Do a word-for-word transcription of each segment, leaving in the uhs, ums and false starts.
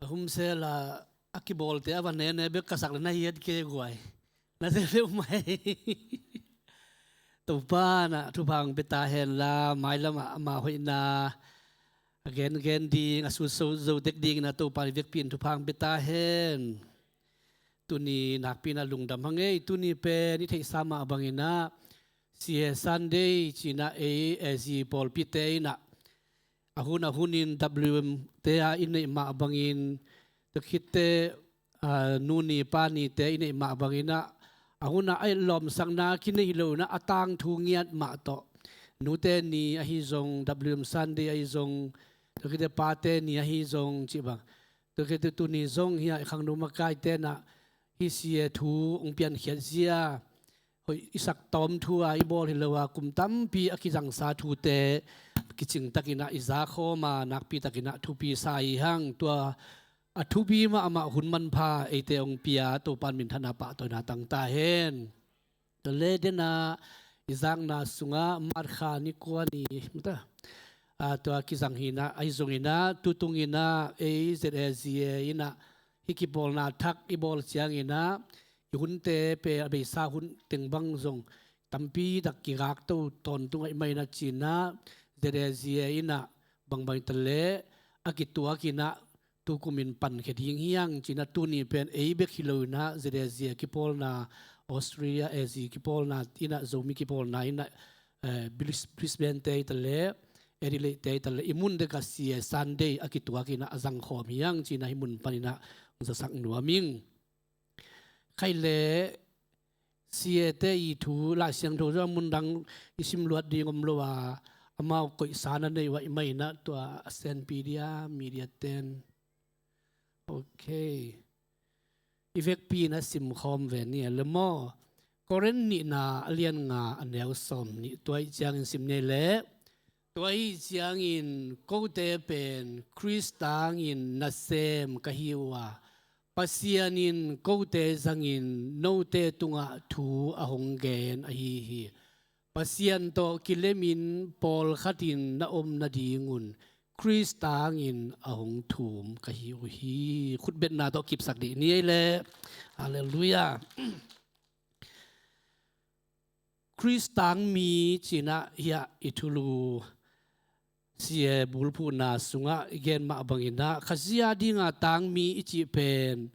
Home cell ah a kibawlte a va nene bek ka sak le na hiat kei guai. Na se leu mai. Topa na thupha hong pia ta hen la, mailam ah ama hoihna a gengen ding, a sut zo zo dek ding na Topa ni vekpi in thupha hong pia ta hen. Tuni nakpi na lungdam hang ei, tuni pen i theihsa mah bangin ah, C A Sunday ci-in ah ei A Z pawlpite in ah a hun a hun in W M te a i neih mah bangin, tua khitte, aa, nu ni pa nite i neih mah bangin ah, a hun a a lawmsakna kinei hi lo in ah a tangthu ngiat mah tawh, nute ni ahi zong, W M Sunday ahi zong, tua khitte pate ni ahi zong cih bang. Tua khitte tuni zong hi a i khangno makaite in ah hih C A thu hong piankhiat zia, hoih i sak tawm thu a i bawl hi lo a, kum tampi a kizangsa thute kicing takin ah i za khawm a, nakpi takin ah thupi sa i hang. Tua a thupi mahmah hun manpha eite hong pia Topa in minthanna pahtawina tang ta hen. Tua le den ah i zakna sungah March kha ni kua ni, mata, aa, tua kizang hi in ah, ahi zongin ah, tutung in ah ei Z A Z A in ah hih kipawlna thak i bawl ciangin ah, i hunte pen a beisa hun teng bang zong tampi tak kigakto tawntung ahih manin ah ci-in ah, Z A Z A in ah bangbang hi ta leh a kituak in ah tukum in pankhia ding hi hang ci-in ah, tuni pen ei bek hi lo in ah Z A Z A kipawlna, Australia A Z kipawlna in ah, Zomi kipawlna in ah, eh, Bris-, Brisbane te hi ta leh, Adelaide te hi ta leh, i mun dek ah C A Sunday a kituak in ah a zang khawm hi hang ci-in ah hih mun panin ah hong zasak nuam ing. Khaih leh C A te i thu Lai Siangtho zong a mun dang i sim luat ding om lo a, amau koihsa na nei uh ahih manin ah tua a senpi dia media ten. Ok. I vekpi in ah sim khawm ve ni a le maw. Korin nihna a lian nga a neu sawm nih, tua ahih ciangin sim ni leh, tua ahih ciangin kote pen Khrist tangin nasem ka hi uh a, Pasian in kote zangin note tungah thu a hong gen ahi hi. Pasian tawh kilemin pawlkhat in na om nadingun Khrist tangin a hong thum ka hi uh hi. Khutbetna tawh kipsak dih ni ei leh. Halleluiah. Khrist tangmi ci-in ah hiah i thulu C A bulphuhna sungah i gen mah bangin ah, Khazih a dinga tangmi i cih pen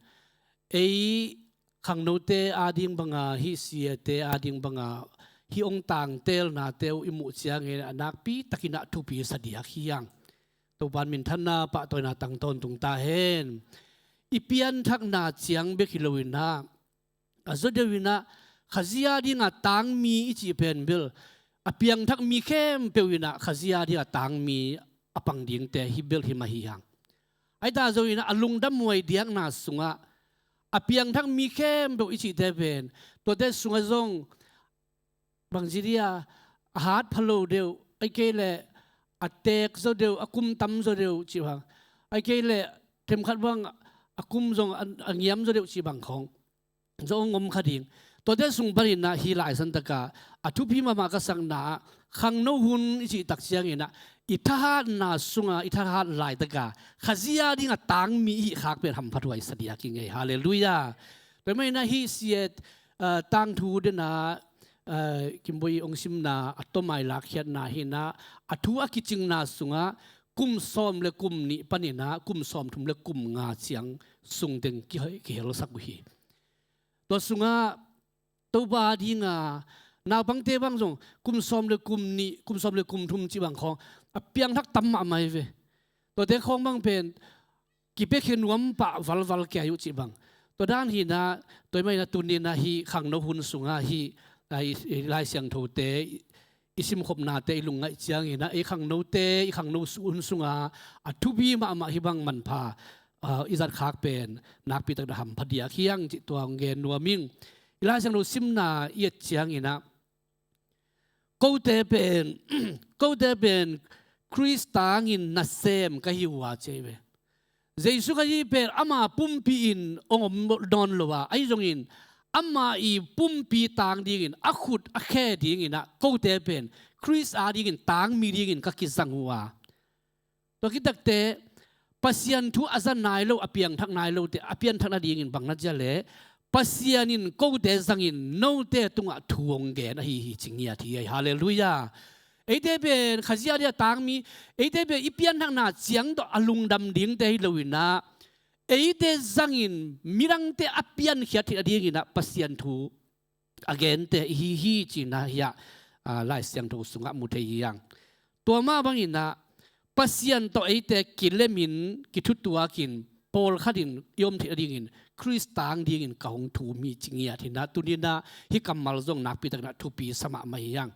ei khangnote a ding banga, hih C A te a ding banga hih hong tangtelnate uh i muh ciangin a nakpi takin ah thupi sa diak hi hang. Topa in minthanna pahtawina tang tawntung ta hen. I pianthakna ciang bek hi lo in ah, a zaw deuh in ah Khazih a dinga tangmi i cih pen bel a piangthak mi khempeuh in ah Khazih a dinga tangmi a pang dingte hi bel hi mah hi hang. Ahi ta zongin ah a lungdam huai diakna sungah a piangthak mi khempeuh i cihte pen, tuate sungah zong bangci dia a hat pha lo deuh, ahih kei leh a teek zaw deuh, a kum tam zaw deuh cih bang, ahih kei leh themkhat bang a kum zong a, a ngiam zaw deuh cih bang khawng zong om kha ding. Tuate sung panin ah hih laisan takah a thupi mahmah ka sakna ah, khangno hun i cih tak ciangin ah i thahatna sungah, i thahat laitakah Khazih a dinga tangmi i hih khak pen hamphathuai sa diak i ngei. Halleluiah. Tua ahih manin ah hih C A, ah, tangthu den ah, ah, Kimboy hong simna a tawm a i lakkhiatna hi in ah, a thu a kicingna sungah kum sawm le kum nih panin ah kum sawmthum le kum nga ciang sung teng ki, kihelsak uh hi. Tua sungah Topa a dinga naupangte bang zong kum sawm le kum nih, kum sawm le kum thum cih bang khawng a piangthak tam mahmah hi ve. Tuate khawng bang pen kipiakhia nuam pah valval kei uh cih bang. Tua dan hi in ah, tua ahih manin ah tuni in ah hih khangno hun sungah hih, ah, i, i Lai Siangthote, i, i simkhopnate i lungngaih ciangin ah, i khangnote, i khangno su-, hun sungah a thupi mahmah hih bang manpha, ah, i zat khak pen nakpi takin ah hampha diak hi hang cih tua hong gen nuam ing. I Lai Siangtho simna i et ciangin ah, kote pen, kote pen Khrist tangin nasem ka hi uh a ci hi ve. Jesu Khazih pen ama pumpi in hong om nawn lo a, ahi zongin ama i pumpi tang dingin, a khut a khe dingin ah kote pen Khrist a dingin tangmi dingin ka kizang uh a. Tua khit takteh Pasian thu a za nai lo, a piangthak nai lote a pianthak nadingin bang na ci a leh, Pasian in kote zangin note tungah thu hong gen ahi hi ci ngiat hi. Halleluiah. Eite pen Khazih a dingah tangmi, eite pen i pianthakna ciang tawh a lungdam dingte hi loinah, eite zangin midangte a piankhiat theih nadinginah Pasian thu a gente ihi hi cinah hiah, aa, Lai Siangtho sungah mu thei hi hang. Tua mah banginah Pasian tawh eite kilemin kithutuakin pawlkhatin i om theih nadingin Khrist tang dingin ka hong thum hi ci ngiat hinah, tuninah hih kammal zong nakpitakinah thupi sa mahmah hi hang.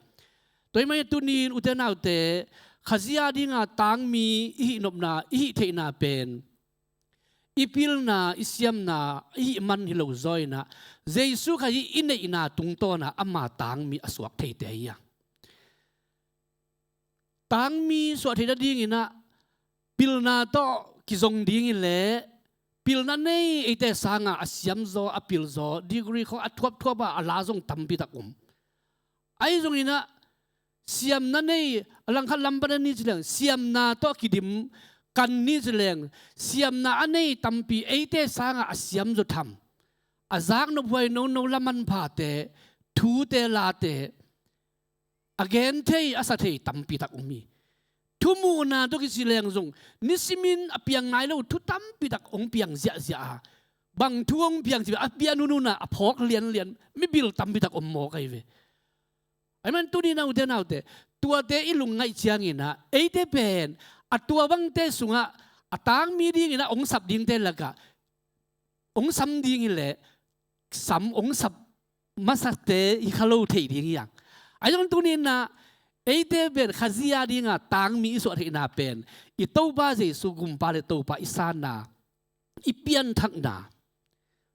Tua hih mah hi tunin ute naute, Khazih a dinga tangmi i hih nopna, i hih theihna pen i pilna, i siamna i hih man hi lo zawnginah, Jesu Khazih i neihna tungtawnah ama tangmi a suak theite hi a. Tangmi suah theih nadinginah pilna tawh kizong dingin leh, pilna nei eite sangah a siamzaw, a pilzaw, degree khawng a thuapthuap a, a la zong tampitak um. Ahi zonginah siamna nei, a langkhat lam pan a ni ci leng, siamna tawh kidim kan ni ci leng, siamna a nei tampi eite sangah a siamzaw tham, a zaknop huai nono, la manphate, thute, late, a gen thei, a sa thei tampitak um hi. Thumuhna tawh kici leng zong nisimin a piang nai lo thu tampitak hong piang ziahziah a, bang thu hong piang ci a pian hunhunah a phawk lianlian mibil tampitak om mawk ahi ve. Ahi man tuninah ute naute, tuate i lungngaih cianginah eite pen a tua bangte sungah a tangmi dinginah hong sap dingte lakah hong sam dingin leh sam hong sap masate hi kha lo thei ding hi hang. Ahi zong tuninah eite pen Khazih a dinga tangmi i suah theihna pen i Topa Jesu gumpa le Topa i sanna, i pianthakna,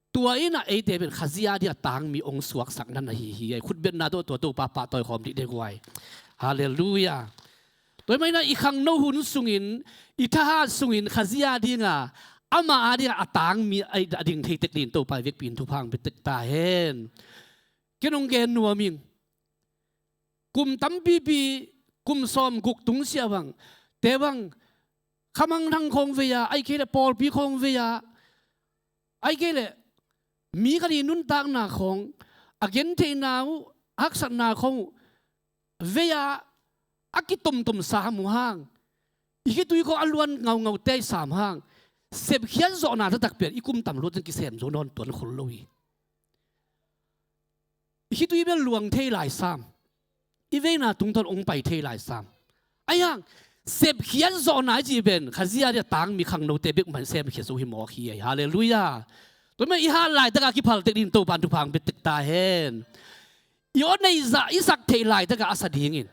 tua innah eite pen Khazih a dinga tangmi hong suaksak na na hi hi. Khutbetna tawh tua Topa pahtawi khawm dih dek uh ai. Halleluiah. Tua hih mah innah i khangno hun sungin, i thahat sungin Khazih a dinga, ama a dinga a tangmi a ding thei tek dingin Topa i vekpi in thupha hong pia tek ta hen. Ken hong gen nuam ing. Kum tampipi, kum sawmguk tungsiah bang, te bang, khamangthang khawng vei-a, ahih kei leh pawlpi khawng vei-a, ahih kei leh mi khat i nuntakna khawng, a gentheihna uh, haksatna khawng uh vei-a, a kitomtom sam uh hang, i khitui khawng a luan ngaungau tei sam hang, sepkhiat zawhna taktak pen i kum tam luat ciang kisem zo nawn tuan khol lo hi. I khitui bel luang thei lai sam. I veina tungtawn hong pai thei lai sam. Ahi hang, sepkhiat zawhna i cih pen Khazih a dingah tangmi khangnote bek mah in semkhiat zo hi mawk hi. Halleluiah. Tua mah i hat laitakah a kiphal tek dingin Topa in thupha hong pia tek ta hen. I aw neih zah i sak theih laitakah a sa dingin,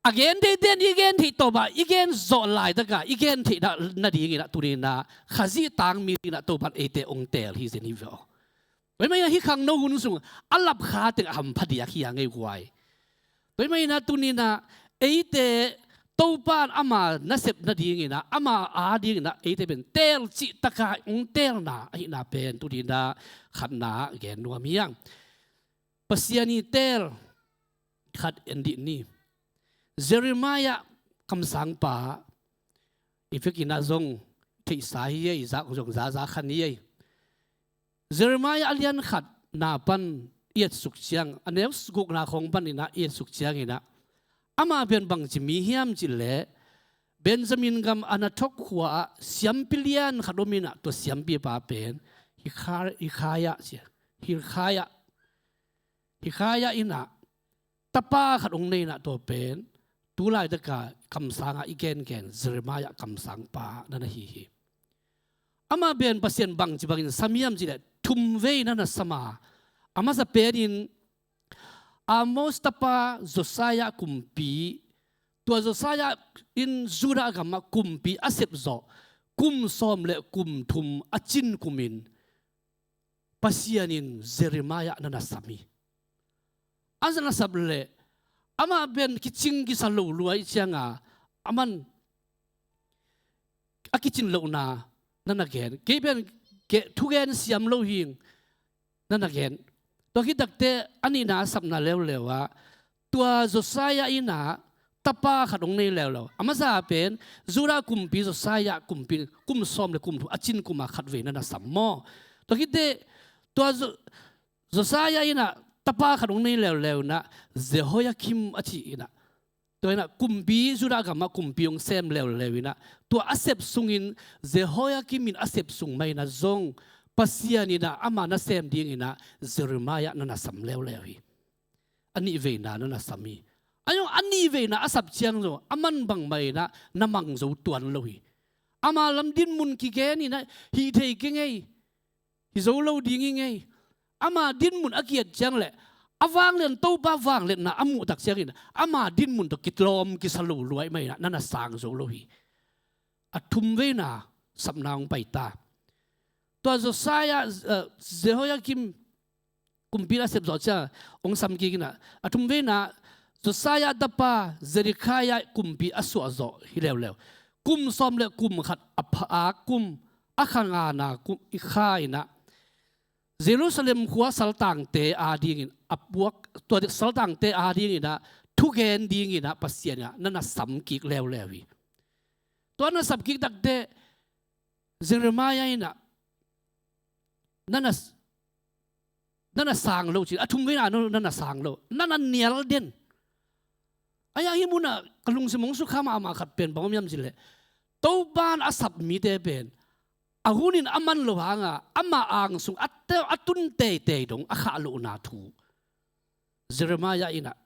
a gen theite in i gen theih tawpah i gen zawh laitakah i gen theih nadinginah tuninah Khazih tangmi dinah Topa in eite hong teel hi zen hi ve aw. Tua hih mah innah hih khangno hun sung a lapkha teng a hampha diak hi a ngei guai. Tua hih mah innah tuninah eite Topa in ama nasep nadinginah, ama a dinginah eite pen teel cih takah hong teelna ahihna pen tuninah khatna gen nuam hi hang. Pasian i teel khat en dih ni. Jeremiah kamsangpa i vekinah zong theihsa hi ei, zak zong zaza khan hi ei. Jeremiah a lian khatna pan i etsuk ciang, a neu gukna khawng paninah i etsuk cianginah, amah pen bangci mi hiam cih leh Benjamin gam Anathok khua-ah siampi lian khat ominah tua siampipa pen Hilkia, Hilkia ci, Hilkia, Hilkia innah tapa khat hong nei innah tua pen tu laitaka kamsanga i gengen Jeremiah kamsangpa na na hi hi. Amah pen Pasian bangci bangin sam hiam cih leh thum vei na na sam a, a masa penin Amos tapa Josiah kumpi, tua Josiah in Judah gamah kumpi a sepzawh kum sawm le kum thum a cin kumin Pasian in Jeremiah na na sam hi. A na na sam leh amah pen kicing kisa lo lua i cianga, aman a kicin lohna na na gen. Kei pen thugen siam lo hing na na gen. Tua khit takte a nihna a sapna leuleu ah tua Josiah innah tapa khat hong nei leuleu. A masa pen Judah kumpi Josiah kumpi, kum sawm le kum thum a cin kum a khat vei na na sam maw? Tua khit teh tua Jo-, Josiah in ah tapa khat hong nei leuleu in ah Jehoiakim a ci in ah, tua in ah kumpi, Judah gam ah kumpi hong sem leuleu in ah, tua a sep sungin Jehoiakim in a sep sung mah in ah zong Pasian in ah ama nasem ding in ah Jeremiah na na sam leuleu hi. A nih veina na na sam hi. A zong a nih veina a sap ciang zong a man bangmah in ah na mang zo tuan lo hi. Ama lam dinmun kigen in ah hih thei kei ngei, hi zo lo ding hi ngei. Ama dinmun a kiat ciang le a vanglian Topa vangliatna a muh tak ciangin ama dinmun tawh kitlawm kisa lo luai mah in ah na na sang zo lo hi. A thum veina sapna hong pai ta. Tua Josiah, eh, Jehoiakim kumpi a sep zawh ciang hong sam kik in ah, a thum veina Josiah tapa Zedekiah kumpi a suah zawh hi leuleu. Kum sawm le kum khat a pha a kum a kha ngana kum i kha in ah Jerusalem khua saltangte a dingin a puak, tua saltangte a dingin ah thugen dingin ah Pasian in ah na na sam kik leuleu hi. Tua na sap kik tak teh Jeremiah in ah na na, na na sang lo ci, a thum veina na na sang lo, na na nial den. A ya hih mun ah ka lungsim hong sukha mahmah khat pen bang om hiam cih leh Topa in a sap mite pen a hun in a man lo hang a ama ang sung a te-, a tun teitei dong a khah lohna thu. Jeremiah in ah,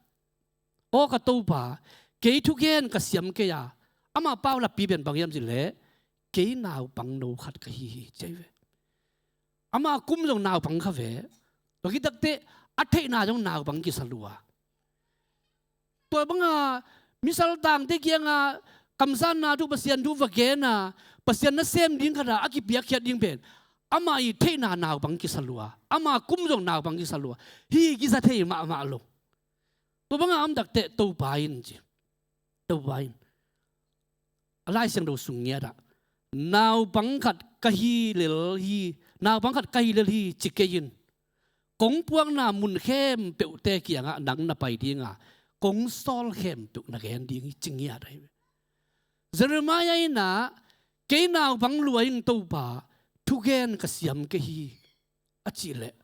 aw ka Topa, kei thugen ka siam kei a, ama pau lappi pen bang hiam cih leh kei naupang no khat ka hi hi ci hi ve. Ama kum zong naupang kha ve. Tua khit tak teh a theihna zong naupang kisa lua. Tua bang a mi saltangte kiang a kamsanna thu, Pasian thu va gen a, Pasian nasem ding khat a a kipiakkhiat ding pen ama i theihna naupang kisa lua, ama kum zong naupang kisa lua. Hih kisa thei mahmah lo. Tua bang a om tak teh Topa in ci, Topa in a Lai Siangtho sung ngiat ah naupang khat ka hi lel hi, naupang khat ka hi lel hi ci kei in. Kong puakna mun khempeuhte kiangah nang na pai ding a, kong sawl khempeuh na gen ding hi ci ngiat ahi ve. Jeremiah in ah, kei naupang lua ing Topa, thugen ka siam kei hi a cih leh,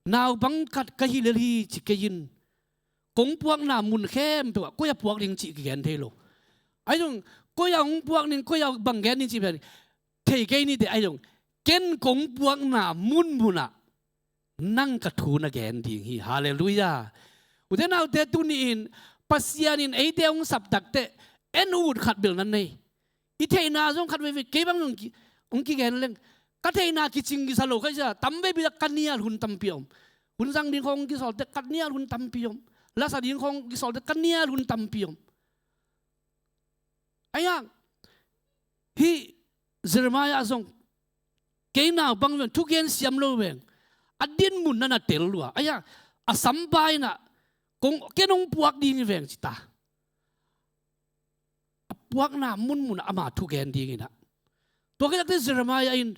naupang khat ka hi lel hi ci kei in. Kong puakna mun khempeuh ah koi ah puak ding cih kigen thei lo. Ahi zong koi ah hong puak ding, koi ah bang gen ding cih pen thei kei ni teh, ahi zong ken kong puakna munmun ah nang ka thu na gen ding hi. Halleluiah. Ute naute, tuni in Pasian in eite hong sap tak teh en ut khat bel na nei. I theihna zong khat veivei, kei bang hong ki, hong kigen leng, ka theihna kicing kisa lo kha sia, tam veipi ah ka nial hun tampi om. Hun zang ding khawng kisawl teh ka nial hun tampi om. Lasa ding khawng kisawl teh ka nial hun tampi om. Ahi hang hih Jeremiah zong, kei naupang veng, thugen siam lo veng, a dinmun na na tel lua. Ahi hang a sampa in ah, kong, ken hong puak ding hi veng ci ta. A puakna munmun ah ama thugen ding in ah. Tua khit tak teh Jeremiah in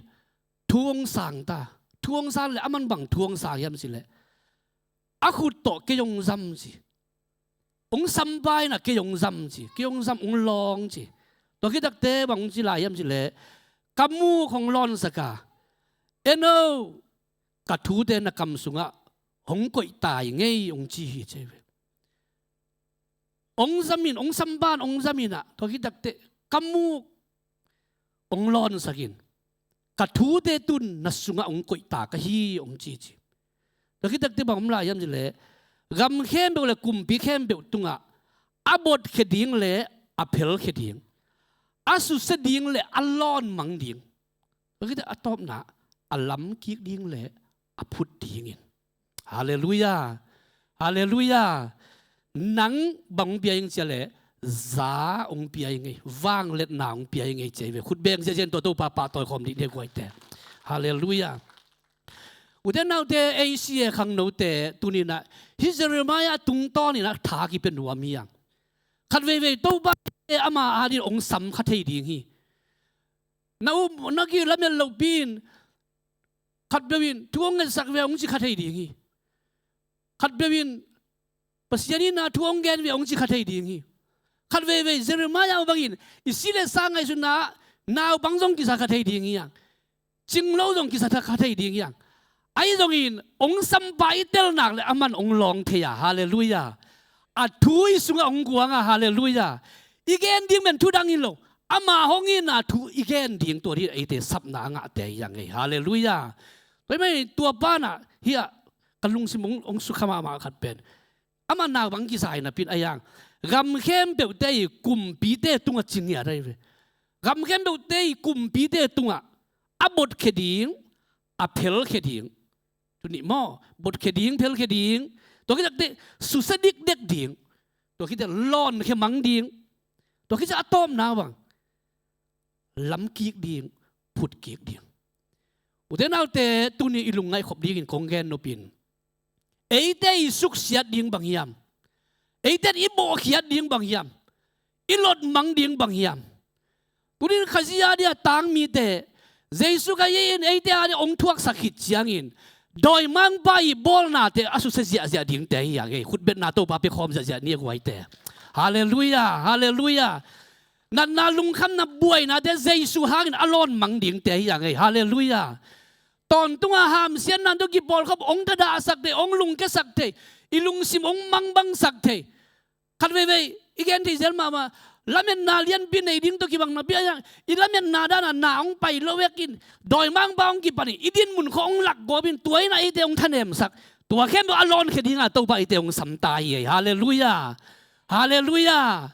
thu hong sang ta. Thu hong sang leh a man bang thu hong sang hiam cih leh, a khut tawh kei hong zam ci. Hong sampa in ah kei hong zam ci, kei hong zam, hong lawng ci. Tua khit tak teh bang hong ci lai hiam cih leh, ka muk hong lawnsak a, en o, ka thute na kam sungah hong koih ta ing ei hong ci hi ci hi ve. Hong zam in, hong sampa in, hong zam in ah, tua khit tak teh ka muk hong lawnsak in, ka thute tun na sungah hong koih ta ka hi hong ci ci. Tua khit tak teh bang om lai hiam cih leh, gam khempeuh le kumpi khempeuh tungah a botkhia ding le a phelkhia ding, a susia ding le a lawnmang ding, tua khit teh a tawpna a lamkik ding le a phut ding in. Halleluiah. Halleluiah. Nang bang hong pia ing ci a leh, za hong pia ing ei, vangliatna hong pia ing ei ci hi ve. Khut beng ziahziah in tua Topa pahtawi khawm dih dih guaite. Halleluiah. Ute naute, A C A khangnote, tuni in ah hih Jeremiah tungtawn in ah tha kipia nuam hi hang. Khat veivei Topa in ama adingin hong sam kha thei ding hi. Na um, na ki lamet lohpi in, khatpeuh in thu hong ngetsak ve hong ci kha thei ding hi. Khatpeuh in Pasian in ah thu hong gen ve hong ci kha thei ding hi. Khat veivei Jeremiah bangin i si le sa ngaihsutna naupang zong kisa kha thei ding hi hang. Cinglo zong kisa kha thei ding hi hang. Ahi zongin hong sampa i tel nak le aman hong lawng thei a, halleluiah. A thu i sungah hong guang a, halleluiah. I gen ding pen thu dang hi lo, ama hong itna thu i gen ding, tua ding eite sapna a ngahte hi hang ei, halleluiah. Tua ahih manin tua pa na hiah ka lungsim hong, hong sukha mahmah khat pen, amah naupang kisa hi napi in a yang, gam khempeuhte i kumpite tungah ci ngiat ahi ve. Gam khempeuhte i kumpite tungah a botkhia ding, a phelkhia ding. Tuni maw, botkhia ding, phelkhia ding. Tua khit takte susia dikdek ding. Tua khit takte lawnkhia mang ding. Tua khit ciang a tawpna bang, lamkik ding, phutkik ding. Ute naute, tuni i lungngaih khop dingin kong gen nop in, eite i suksiat ding bang hiam? Eite in i bawhkhiat ding bang hiam? I lotmang ding bang hiam? Tuni in Khazih a dia tang mite, Jesu Khazih in eite a dia hong thuaksak khit ciangin, dawimangpa i bawlnate a susia ziahziah dingte hi hang ei. Khutbetna Topa pia khawm ziahziah ni a guaite. Halleluiah, halleluiah. Natna, lungkhamna, buainate Jesu hangin a lawnmang dingte hi hang ei. Halleluiah. Tawntunga hamsiatna tawh kipawlkhop hong thadahsak thei, hong lungkiasak thei, i lungsim hong mangbangsak thei. Khat veivei i gen thei zel mahmah, lametna lianpi nei ding tawh kibang napi a yang, i lametna dana na hong pai lo vekin, dawimangpa hong kipanin, i dinmun khawng hong lakgawpin, tua in a eite hong thanemsak. Tua khempeuh a lawnkhia dinga Topa eite hong samta hi ei. Halleluiah. Halleluiah.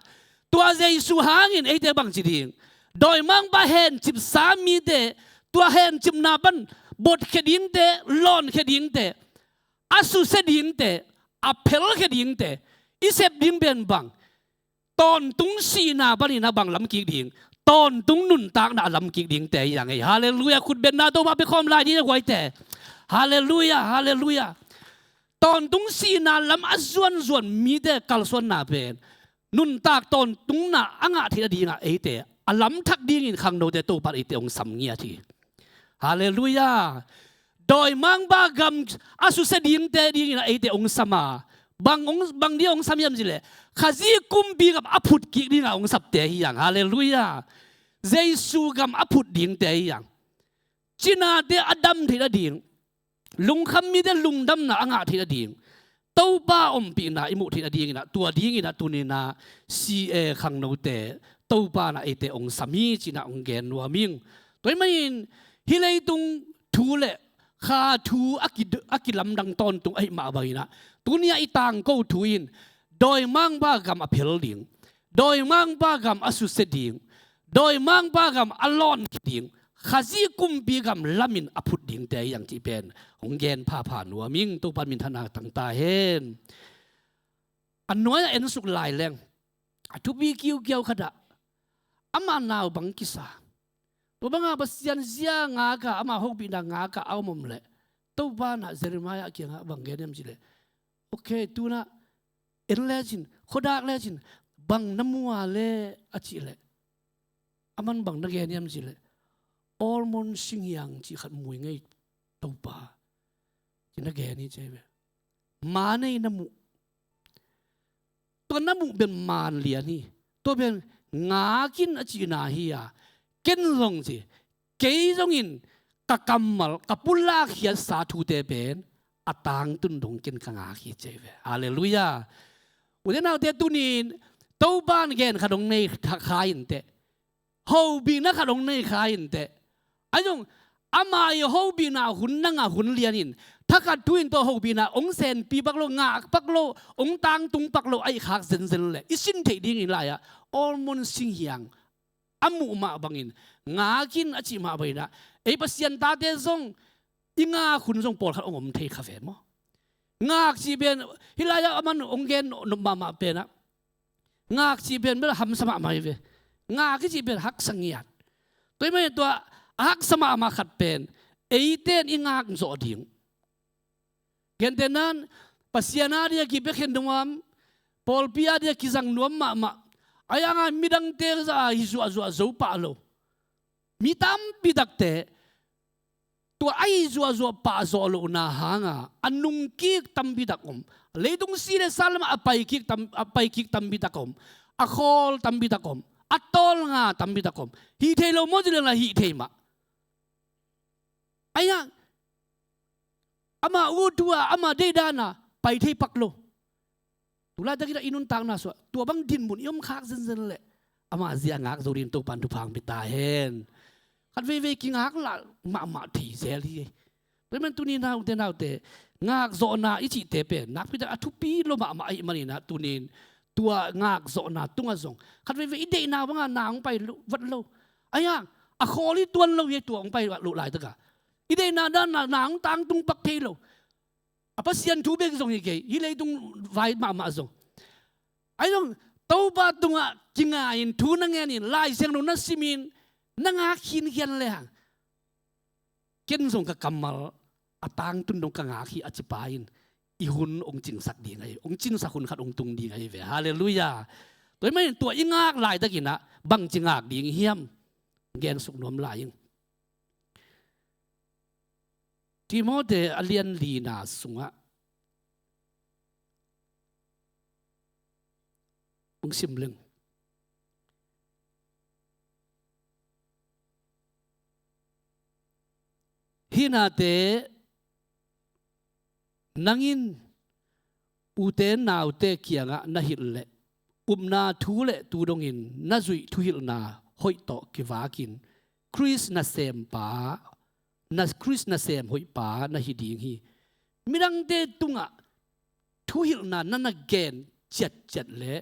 Tua Jesu hangin eite bangci ding? Dawimangpa hencipsa mite, tua hencipna pan botkhia dingte, lawnkhia dingte, a susia dingte, a phelkhia dingte i sep ding pen bang? Tawntung sihna panin a bang lamkik ding? Tawntung nuntakna a lamkik dingte hi hang ei. Halleluiah. Khutbetna Topa pia khawm lai ni a guaite. Halleluiah, halleluiah. Tawntung sihna lam a zuanzuan mite kalsuanna pen nuntak tawntungna a ngah theih nadingah eite a lamthak dingin khangnote Topa in eite hong sam ngiat hi. Halleluiah. Dawimangpa gam a susia dingte dingin a eite hong sam a, bang hong, bang ding hong sam hiam cih leh, Khazih kumpi gam a phutkik dinga hong sapte hi hang. Halleluiah. Jesu gam a phut dingte hi hang. Cinate a dam theih nading, lungkham mite lungdamna a ngah theih nading, Topa ompihna i muh theih nadingin ah, tua dingin ah tuni in ah C A khangnote Topa in ah eite hong sam hi ci-in ah hong gen nuam ing. Tua ahih manin hih leitung thu le kha thu a ki, a kilamdang tawntung ahih mah bangin ah, tuni-ah i tangko thu in dawimangpa gam a phel ding, dawimangpa gam a susia ding, dawimangpa gam a lawnkhia ding, Khazih kumpi gam lamin a phut dingte hi hang cih pen hong gen phapha nuam ing. Topa in minthanna tang ta hen. A nuai-ah ensuk lai leng, a thupi kiukiau khatah amah naupang kisa, tua banga Pasian zia ngak a, ama hopihna ngak a a om om leh, Topa in ah Jeremiah kiangah bang gen hiam cih leh, "Ok, tu-in ah en lecin, khuadak lecin, bang na mu a leh?" a cih leh, aman bang na gen hiam cih leh, "Almond singhiang cih khat mu ing ei Topa," ci-in na gen hi ci hi ve. Maan ei na muh. Tua na muh pen maan lian hi. Tua pen ngak in a cihna hi a, ken zong ci, kei zongin ka kammal, ka pulak khiatsa thute pen a tangtun dong ken ka ngak hi ci hi ve. Halleluiah. Ute naute, tuni-in Topa in gen khat hong nei kha in teh, hopihna khat hong nei kha in teh, ahi zong ama i hopihna hun na ngah hun lianin, thakhat thu-in tua hopihna hong senpi pak lo, ngak pak lo, hong tangtung pak lo ahih khak zenzen leh, i sin theih dingin lai-ah almond singhiang a muh mah bangin, ngak in a cih mah bangin ah, ei Pasian tate zong i ngak hun zong pawlkhat hong om thei kha ve maw? Ngak cih pen, hih lai-ah aman hong gen nop mahmah pen ah, ngak cih pen bel hamsa mahmah hi ve. Ngak i cih pen haksa ngiat. Tua ahih manin tua a haksa mahmah khat pen, eite in i ngak zawh ding, gentehna-in Pasian a dia kipiakhia nuam, pawlpi a dia kizang nuam mahmah, ahi hangin midangte zah a hi zuahzuah zo pah lo mi tampi takte, tua a hi zuahzuah pah zawh lohna hanga a nungkik tampi tak om. Leitung si le sa lamah a paikik tam, a paikik tampi tak om. a khawl tampi tak om, a tawlnga tampi tak om. Hih thei lo maw ci leng lah hih thei mah. Ahi hang amah ut thu a, amah deih dan a pai thei pak lo. Tu laitak in ah i nuntakna sungah tua bang dinmun i om khak zenzen leh amah zia ngak zo dingin Topa'n thupha hong pia ta hen. Khat veivei kingak lah mahmah thei zel hi. Tua ahih manin tuni in ah ute naute, ngakzawhna i cihte pen nakpi tak a thupi lua mahmah ahih manin ah tuni in tua ngakzawhna tungah zong khat veivei i deihna bangah na hong pai lo, vat lo. Ahi hang a khawl hi tuan lo hi, tua hong pai loh laitak a i deihna dan a na hong tangtung pak thei lo. A Pasian thu bek zong hi kei, hih leitung vai mahmah zong. Ahi zong Topa tungah kinga-in thu na ngen in, Lai Siangtho na sim in, na ngak khinkhian lehang ken zong ka kammal a tangtun dong ka ngak hi a ci pa in i hun hong cingsak ding ahi, hong cingsak hun khat hong tung ding ahi ve. Halleluiah. Tua ahih manin tua i ngak laitakin ah bangci ngak ding hiam, gen suk nuam lai ing. Timote a lian lina sungah hong sim leng. Hih nate nang in ute naute kiangah na hilh leh upna thu le tu dongin na zuih thuhilhna hoih tawh kivakin Khrist nasempa, na Khrist nasem hoihpa na hi ding hi. Midangte tungah thuhilhna na na gen ciatciat leh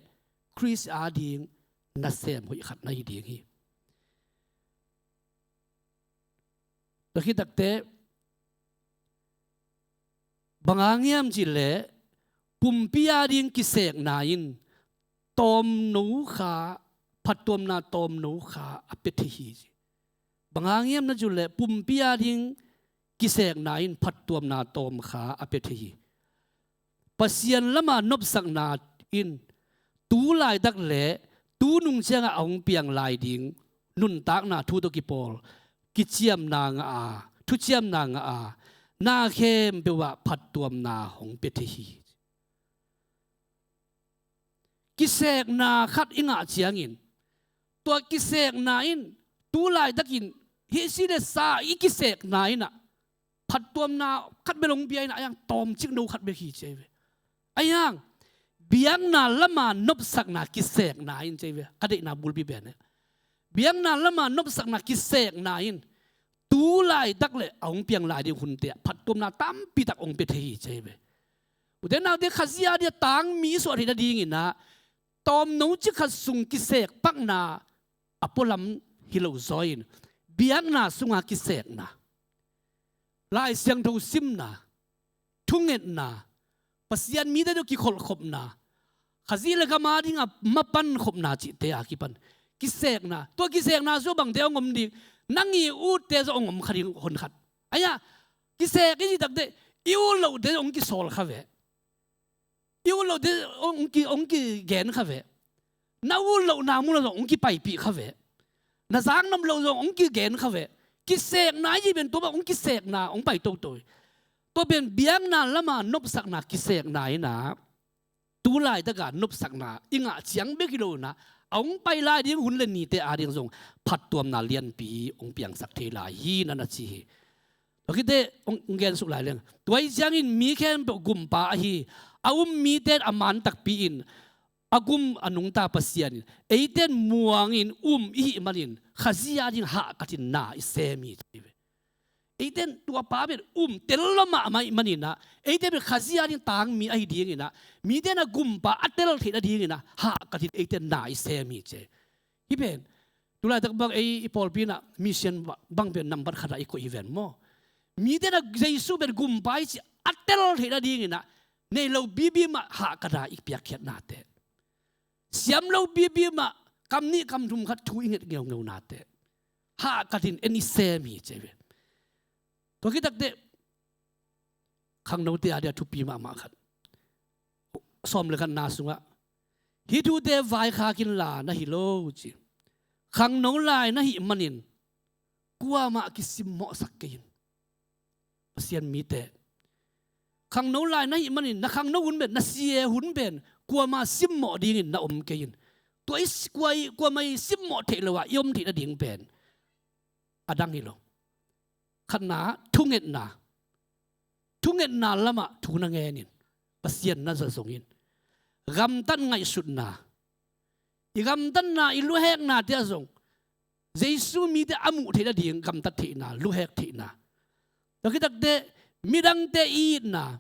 Khrist ading nasem hoih khat na hi ding hi. Tua khit takteh bang hang hiam cih leh pumpi ading kisekna in tawmno kha, phattuamna tawmno kha a pia thei hi ci. Bang hang hiam na cih leh pumpi ading kisekna in phattuamna tawm kha a pia thei hi. Pasian lama nopsakna in tu laitak le tu nung ciangah a hong piang lai ding nuntakna thu tawh kipawl, kiciamna ngah a, thuciamna ngah a, na khempeuh ah phattuamna hong pia thei hi. Kisekna khat i ngah ciangin tua kisekna in tu laitakin hih si le sa i kisekna in ah phattuamna khat bel hong pia in ah, a yang tawmcik no khat bek hi ci ahi ve. A yang biakna lama nopsakna kisekna in ci ahi ve. Ka deihna bulpi pen eh, biakna lama nopsakna kisekna in tu laitak le a hong piang lai ding hunte ah phattuamna tampi tak hong pia thei hi ci ahi ve. Ute naute, Khazih ading a tangmi i suah theih nadingin ah tawmno cik khat sung kisek pakna a pualam hi lo zaw in biakna sunga kisekna, Lai Siangtho simna, thungetna, Pasian mite tawh kikholhkhopna, Khazih le gam adinga mapan khopna cihte a kipan kisekna. Tua kisekna sungah bangte hong om ding? Nang i utte zong hong om kha ding honkhat. Ahi a, kisek i cih takteh i ut lohte zong hong kisawl kha ve. I ut lohte hong ki, hong kigen kha ve. Na ut lohna munah zong hong kipaipih kha ve. Na zaknop loh zong hong kigen kha ve. Kisekna i cih pen tua bang hong kisekna hong pai toto hi. Tua pen biakna lama nopsakna kisekna in ah tu laitaka nopsakna i ngah ciang bek hi lo in ah a hong pai lai ding hun le nite ading zong phattuamna lianpi hong piangsak thei lai hi, na na ci hi. Tua khit teh hong, hong gensuk lai leng. Tua ahih ciangin mi khempeuh gumpa ahi, a um mite in a man takpi in a gum a nungta Pasian in eite in muangin um i hih manin Khazih ading hahkatin na i sem hi ci ve. Eite in tua pa pen um tel lua mahmah i hih manin ah eite pen Khazih ading tangmi ahi dingin ah mite in a gumpa a tel theih nadingin ah hahkatin eite in na i sem hi ci. Hih pen tu laitak bang ei i pawlpi in ah mission bang pen nambat khatah i koih hi ven maw? Mite in ah Jesu pen gumpa hi ci a tel theih nadingin ah nei lo bibi mah hahkatah i piakkhiatnate, siam lo bibi mah kam nih kam thum khat thu i nget ngeungeunate hahkatin en i sem hi ci ve. Tua khit takteh khangnote ading a thupi mahmah khat, sawm le khatna sungah hih thute vaikhak inla na hi lo ci. Khangno lai na hih manin kuamah kisimmawhsak kei in. Pasian mite, khangno lai na hih manin na khangno hun pen, na C A hun pen kuamah simmawh dingin na om kei in. tua i kuamah i simmawh theih lo ah i om theih nading pen a dang hi lo. Khatna, thungetna. Thungetna lamah thu na ngen in, Pasian na za zong in. Gamtat ngaihsutna. I gamtatna, i luheknate ah zong Jesu mite a muh theih nading gamtat theihna, luhek theihna. Tua khit takteh midangte i itna,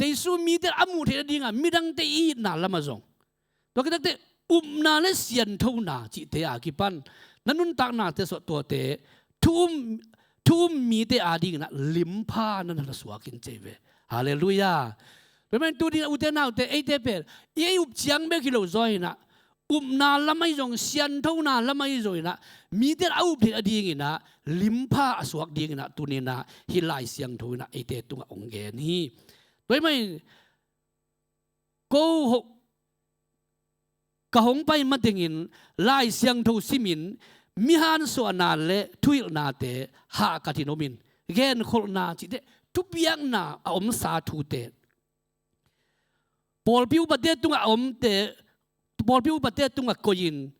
Jesu mite a muh theih nadinga midangte i itna lamah zong. Tua khit takteh upna le sianthona cihte a kipan na nuntaknate suah tuate thu um, thu um mite adingin ah limpha na na suak in ci hi ve. Halleluiah. Tua ahih manin tuni-in ah ute naute, eite pen i ei up ciang bek hi lo zaw in ah, upna lam ahi zong, sianthona lam ahi zong in ah, mite a up theih nadingin ah limpha a suak dingin ah tuni-in ah hih Lai Siangtho in ah eite tungah hong gen hi. Tua ahih manin ko ho-, ka hong pai matengin Lai Siangtho simin mihansuahna le thuhilhnate hahkatin omin, genkholhna cihte, thupiakna a omsa thute, pawlpi upate tungah a omte, pawlpi upate tungah koihin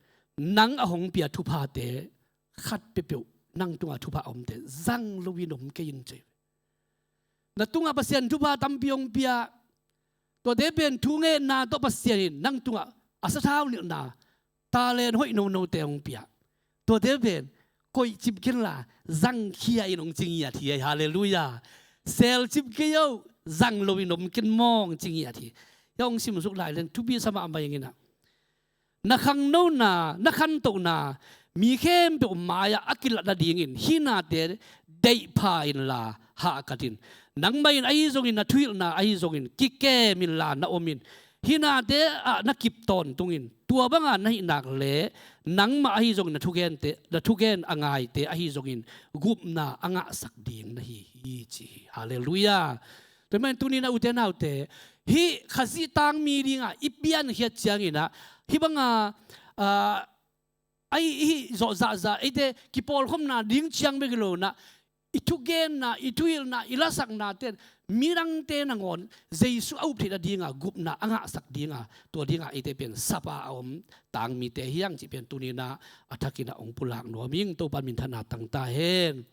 nang a hong pia thuphate khat peuhpeuh nang tungah thupha a omte zang loin om kei in ci. Na tungah Pasian thupha tampi hong pia. Tuate pen thungetna tawh Pasian in nang tungah a sathau nilhna, talent hoih nonote hong pia. Tuate pen koih cip kenla zangkhia in hong ci ngiat hi. Halleluiah. Sel cip kei o, zang loin om ken maw, hong ci ngiat hi. Hih hong simsuk lai leng thupi sa mahmah ing in ah, na khangnona, na khantohna mi khempeuh mai-ah a kilat nadingin hih nate deihpha inla hahkat in. Nangmah in ahi zongin, na thuhilhna ahi zongin kikem inla na om in. Hih nate ah na kip tawntungin, tua banga na hih nak leh nangmah ahi zongin, na thugente, na thugen a ngaite ahi zongin gupna a ngahsak ding na hi hi ci hi. Halleluiah. Tua ahih manin tuni-in ah ute naute, hih Khazih tangmi dingah i piankhiat ciangin ah, hih banga, ah, ahi, hih zawh zahzah, eite kipawlkhopna ding ciang bek hi lo in ah, i thugenna, i thuhilhna, i lasaknate in midangte nangawn Jesu a up theih nadinga gupna a ngahsak dinga, tua dinga eite pen sap a a om tangmite hi hang cih pen tuni-in ah a thakin ah hong pulak nuam ing. Topa minthanna tang ta hen.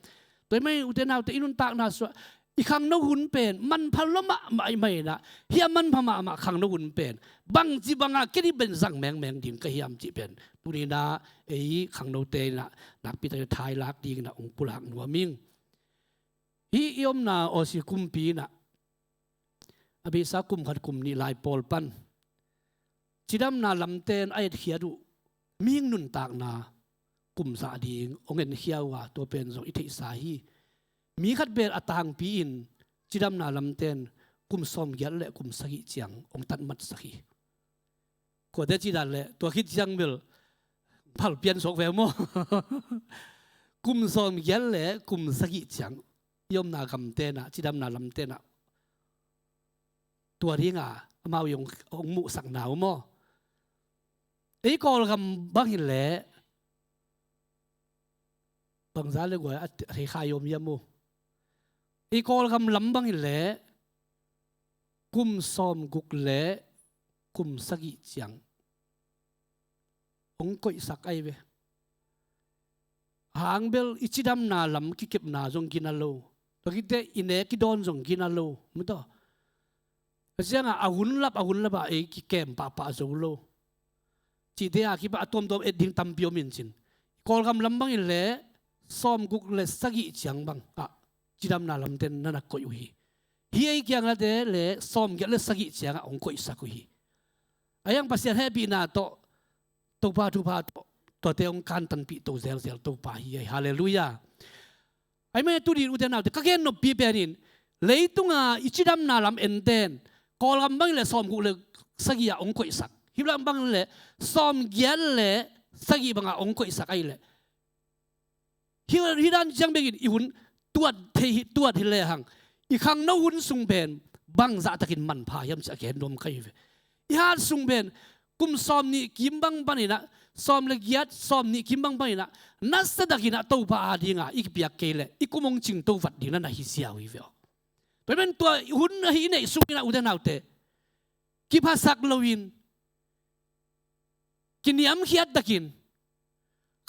Tua ahih manin ute naute, i nuntakna suah, i khangno hun pen manpha lua mahmah ahih manin ah, hih a manpha mahmah khangno hun pen bangci banga ken hih pen zang mengmeng ding ka hiam cih pen tuni-in ah ei khangnote in ah nakpi takin thailak dingin ah hong pulak nuam ing. Hih i omna Aussie kumpi in ah a beisa kum khat kum nih lai pawl pan cidamna lamte in a etkhiat uh mihing nuntakna kum zah ding hong enkhia uh a, tua pen zong i theihsa hi. Mi khat pen a tangpi in cidamna lamte in kum sawmgiat le kum sagih ciang hong tatmatsak hi. Kuate cih dan leh tua khit ciang bel phal pian suak ve maw. Kum sawmgiat le kum sagih ciang i omna gamte in ah, cidamna lamte in ah tua dinga amau i hong, hong muhsakna uh maw. Ei Kawlgam bang hi leh bangza le guai a thei kha i om hiam uh. Ei Kawlgam lam bang hi leh kum sawmguk le kum sagih ciang hong koihsak ahi ve. Hang bel i cidamna lam kikepna zong gina lo. Tua khit teh i nek i dawn zong gina lo. Maw taw. Tua ciangah a hun lap, a hun lapah ei kikem pahpah zo lo. Cihte a kipan a tuamtuam et ding tampi om in cin. Kawlgam lam bang hi leh sawmguk le sagih ciang bang ah cidamna lamte in na na koih uh hi. Hih ei kiang nate le sawmgiat le sagih ciangah hong koihsak uh hi. A hiang Pasian hehpihna tawh, Topa thupha tawh tuate hong kantanpih to zelzel Topa hi ei. Halleluiah. Ahih manin tuni-in ute naute, ka gen noppi pen in, leitunga i cidamna lam enten Kawlgam bang hi leh sawmguk le sagih ah hong koihsak, hih lam bang hi leh sawmgiat le sagih bangah hong koihsak ahih leh, hih, hih dan ciang bekin i hun tuat thei hi, tuat hi lehang i khangno hun sung pen bangzah takin manpha hiam cih a gen nuam ka hi ve. I hat sung pen kum sawmnih kim bang panin ah, sawm le giat, sawmnih kim bang panin ah, nasatakin ah Topa adinga i kipiak kei leh i kum hong cingto vat ding na na hi ziau hi ve aw. Tua ahih manin tua hun ahi i neih sungin ah ute naute, kiphasak loin, kiniamkhiat takin,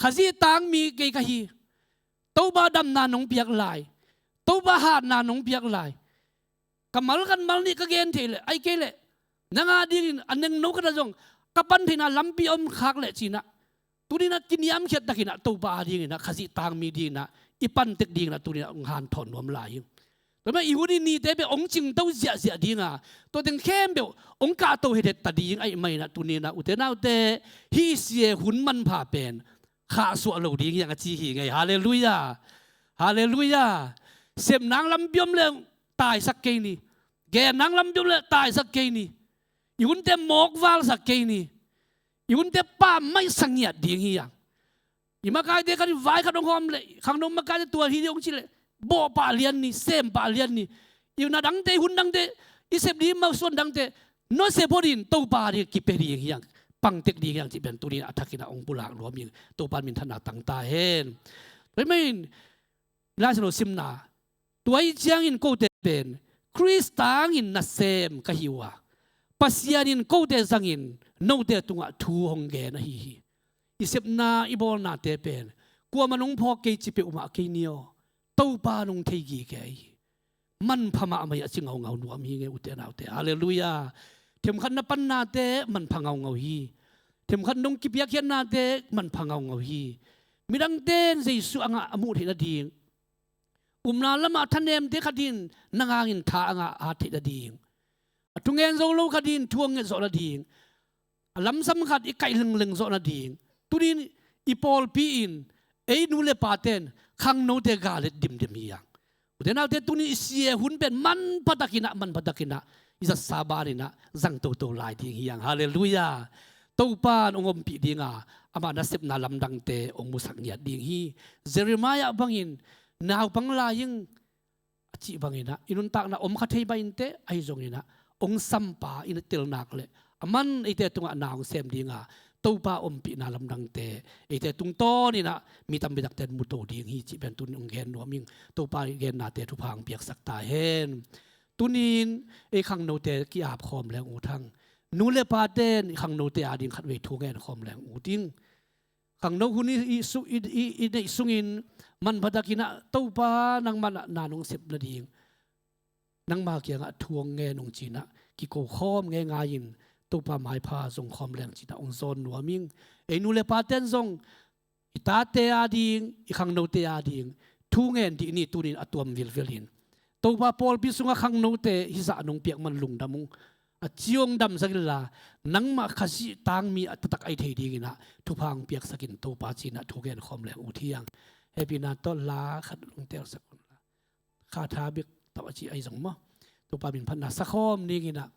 Khazih tangmi kei ka hi, Topa damna nong piak lai, Topa hatna nong piak lai, ka mal khat mal nih ka gen thei leh, ahih kei leh nang a dingin a nengno khat ah zong ka pan theihna lampi om khak leh ci-in ah, tuni-in ah kiniamkhiat takin ah Topa a dingin ah, Khazih tangmi dingin ah i pan tek dingin ah tuni-in ah hong hanthawn nuam lai hi. Tua ahih manin i hun i nite pen hong cingto ziahziah ding a, tua teng khempeuh hong kahto hethet ta ding ahih manin ah tuni-in ah, ute naute, hih C A hun manpha pen khahsuah lo ding hi hang a ci hi ing ei. Halleluiah. Halleluiah. Sep nang lampi om leh taisak kei ni. Gen nang lampi om leh taisak kei ni. I hunte mawkvalsak kei ni. I hunte pammaih sa ngiat ding hi hang. I makaite khat in vai khat hong hawm leh, khangno makaite tua hi ding hong cih leh, bawh pah lian ni, sem pah lian ni. I hun a dangte, i hun dangte, i sep ding masuan dangte nusia phot in, Topa ding kipia ding hi hang, pang tek ding hi hang cih pen tuni-in a thakin ah hong pulak nuam ing. Topa in minthanna tang ta hen. Tua ahih manin Lai Siangtho simna, tua ahih ciangin kote pen Khrist tangin nasem ka hi uh a, Pasian in kote zangin note tungah thu hong gen ahi hi. I sepna, i bawlnate pen kuamah in hong phawk kei ci peuhmah kei ni aw, Topa in hong thei gige ahi hi. Manpha mahmah hi a ci ngaungau nuam hi ing ei, ute naute. Halleluiah. Themkhat na pannate manpha ngaungau hi. Themkhat nong kipiakkhiatnate manpha ngaungau hi. Midangte in Jesuh a ngah a muh theih nading, upna lamah thanemte khat in nang hangin tha a ngah a hat theih nading, a thungen zo lo khat in thu hong nget zawh nading, a lamsam khat i kaih lengleng zawh nading, tuni-in i pawlpi in, ei nu le pate in khangnote galet dimdim hi hang. Ute naute, tuni-in i C A hun pen manpha takin ah, manpha takin ah i zatsa banin ah zang toto lai ding hi hang. Halleluiah. Topa in hong ompih ding a, ama nasepna lamdangte hong musak ngiat ding hi. Jeremiah bangin, naupang lai ing a cih bangin ah, i nuntakna om kha thei mah inteh, ahi zongin ah hong sampa in a tel nak leh, aman eite tungah na hong sem ding a, Topa ompihna lamdangte eite tungtawnin ah mi tampi takte in muto ding hi cih pen tuni-in hong gen nuam ing. Topa in i gennate thupha hong piaksak ta hen. Tuni-in ei khangnote ki-ap khawm leng ut hang. Nu le pate in i khangnote a ding khatvei thu ngen khawm leng ut ing. Khangno hun i, i, su-, i, i, i neih sungin manpha takin ah Topa nangmah in ah na nong sep nading, nangma kiangah thu hong ngen ung ci-in ah kiko khawm ngeingai-in Topa maipha zong khawm leng ci-in ah hong zawn nuam ing. Ei nu le pate in zong i tate a ding, i khangnote a ding thu ngen dih ni, tuni-in a tuam vilvil in. Topa pawlpi sungah khangnote hih zah nong piak man lungdam ung. A ci hong damsak inla, nangmah Khazih tangmi a taktak ahi thei dingin ah thupha hong piaksak in Topa ci-in ah thu ngen khawm leng ut hi hang. Hehpihna tawh la khat hong telsak un la. Kha tha bek tawh a ci ahi zong maw, Topa min phatna sa khawm ning in ah,